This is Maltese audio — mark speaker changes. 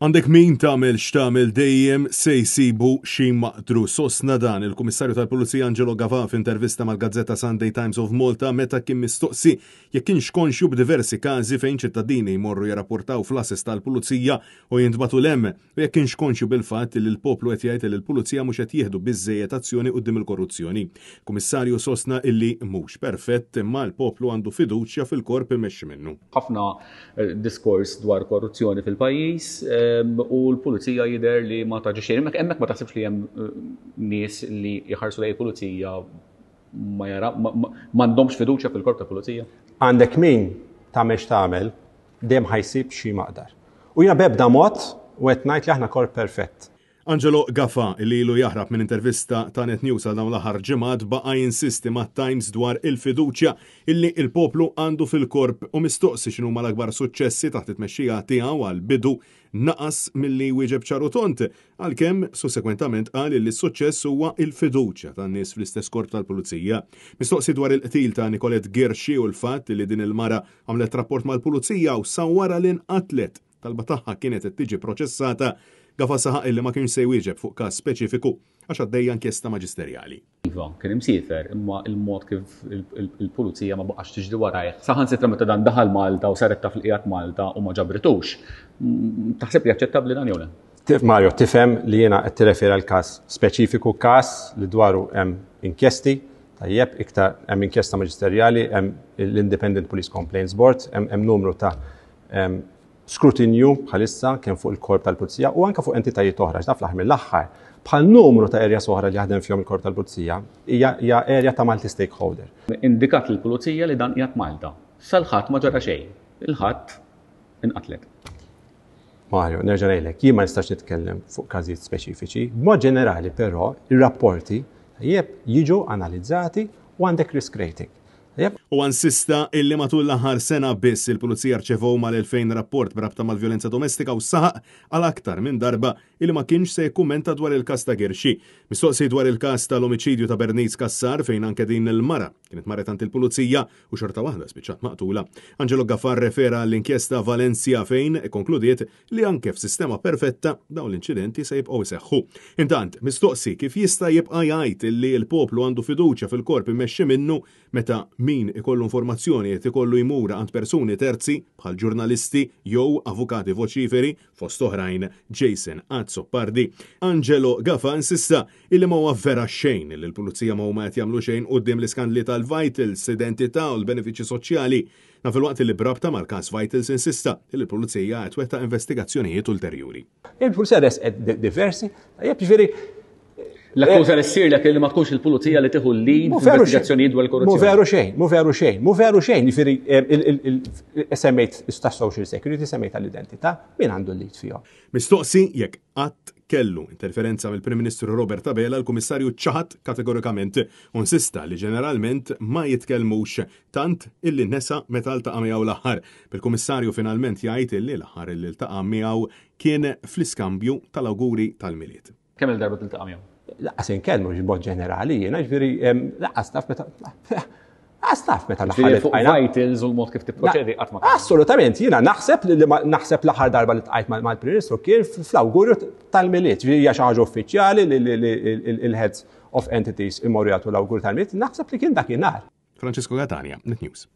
Speaker 1: Għandek min tagħmel x'tagħmel dejjem se jsibu xi maqdru. Sostna dan il-Kummissarju tal-Pulizija Angelo Gavà f'intervista mal-gazzetta Sunday Times of Malta meta kien mistoqsi jekk kienx konxju b'diversi każi fejn ċittadini jmorru jirrapportaw fl-għases tal-Pulizija u jintbagħtu 'l hemm u jekk kienx konxju bil-fatt li l-poplu qed jgħid li l-Pulizija mhux qed jieħdu biżżejjed azzjoni quddiem il-korruzzjoni. Kummissarju sostna illi mhux perfett imma l-poplu għandu fiduċja fil-korp immexxi minnu.
Speaker 2: Ħafna diskors dwar korruzzjoni fil-pajjiż u l-pulizija jidher li ma taġi xejn. Hemmhekk ma taħsibx li hemm eh, nies li jħarsu lejn il-pulizija ma jara m'għandhomx fiduċja fil-korp ta' pulizija?
Speaker 3: Għandek min tagħmel x'tagħmel dejjem ħajsib xi maqdar. U jiena b'ebda mod u qed ngħid li aħna korp perfett.
Speaker 1: Angelo Gafà, li ilu jaħrab minn intervista ta' Net News għal dawn l-aħħar ġimgħat, baqa' jinsisti mat-Times dwar il-fiduċja illi l-poplu għandu fil-Korp u mistoqsi x'inhuma l-akbar suċċessi taħt it-tmexxija tiegħu għall-bidu naqas milli jwieġeb ċar u tond, għalkemm sussekwentament qal illi s-suċċess huwa l-fiduċja tan-nies fl-istess Korp tal-Pulizija. Mistoqsi dwar il-qtil ta' Nicolette Ghirxi u l-fatt illi din il-mara għamlet rapport mal-Pulizija u sa wara li nqatlet, Talba tagħha kienet qed tiġi proċessata, Gafa saħaq illi ma kienx se jwieġeb fuq każ speċifiku għax għaddejja inkjesta maġisterjali.
Speaker 2: Iva, kien imsiefer, imma il-mod kif il-pulizija ma baqgħetx tiġri warajh, saħansitra meta dan daħal Malta u saret taf li qiegħed Malta u ma ġabritux. Taħseb li aċċettabbli dan jew le?
Speaker 3: Mario, tifhem li jiena qed tirreferi għal każ speċifiku, każ li dwaru hemm inkjesti, tajjeb, iktar hemm inkjesta maġisterjali, hemm l-Independent Police Complaints Board, hemm numru ta' skrutinju bħalissa kemm fuq il-korp tal-pulizija u anke fuq entitajiet oħra, x'daf l-aħħar mill-aħħar, bħal numru ta' areas oħra li jaħdem fihom il-korp tal-pulizija, hija area ta' multi stakeholder.
Speaker 2: Indikat lill-pulizija li dan qiegħed Malta. Sal-Ħadd ma ġara xejn. Il-Ħadd inqatlet.
Speaker 3: Mario, nerġa' ngħidlek, jien ma nistax nitkellem fuq każijiet speċifiċi. B'mod ġenerali però, ir-rapporti tajjeb jiġu analizzati u għandek risk rating.
Speaker 1: Huwa insista illi matul l-aħħar sena biss il-Pulizija rċevew mal-2,000 rapport b'rabta mal-vjolenza domestika u saħaq għal aktar minn darba illi ma kienx se jikkummenta dwar il-każ ta' Ghirxi. Mistoqsi dwar il-każ tal-omiċidju ta' Bernice Cassar fejn anke din il-mara kienet marret għand il-Pulizija u xorta waħda spiċċat maqtula, Angelo Gafà rrefera għall-inkjesta Valencia fejn ikkonkludiet li anke f'sistema perfetta dawn l-inċidenti se jibqgħu jseħħu. Intant, mistoqsi kif jista' jibqa' jgħid li l-poplu għandu fiduċja fil-korp immexxi minnu meta min ikollu informazzjoni qed ikollu jmur għand persuni terzi bħal ġurnalisti jew avukati voċiferi fost oħrajn Jason Azzopardi, Angelo Gafà insista illi ma huwa vera xejn li l-pulizija ma huma qed jagħmlu xejn quddiem l-iskandli tal-Vitals, identità u l-benefiċċji soċjali. Dan filwaqt li b'rabta mal-każ Vitals insista li l-Pulizija qed twettaq investigazzjonijiet ulterjuri.
Speaker 3: Il-Pulizija resqet diversi, tajjeb ġifieri
Speaker 2: L-akkuża li ssirlek li ma tkunx il-pulizija li tieħu l-lead f'investigazzjonijiet dwar il-korruzzjoni.
Speaker 3: Mhu veru xejn, mhu veru xejn, mhu veru xejn, jiġifieri semmejt ta' social security, semmejt tal-identità, min għandu l-lead fihom.
Speaker 1: Mistoqsi jekk qatt kellu interferenza mill-Prim Ministru Robert Abela, l-Kummissarju ċaħad kategorikament u insista li ġeneralment ma jitkellmux tant illi nesa meta ltaqa' miegħu l-aħħar, bil-Kummissarju finalment jgħid illi l-aħħar illi ltaqa' miegħu kien fl-iskambju tal-awguri tal-Milied.
Speaker 2: Kemm-il darba tiltaqa' miegħu?
Speaker 3: Lanqas inkellmu b'mod ġenerali jiena, ġifieri lanqas naf meta lanqas naf meta l-aħħar
Speaker 2: fuq vitals u l-mod kif tipproċedi qatt ma.
Speaker 3: Assolutament, jiena naħseb li naħseb l-aħħar darba li tqajt mal-Prim Ministru kien fl-awgurju tal-Milied, ġifieri hija xi ħaġa uffiċjali li l-heads of entities imorru jagħtu l-awgurju tal-Milied, naħseb li kien dakinhar.
Speaker 1: Francesco Catania, Net News.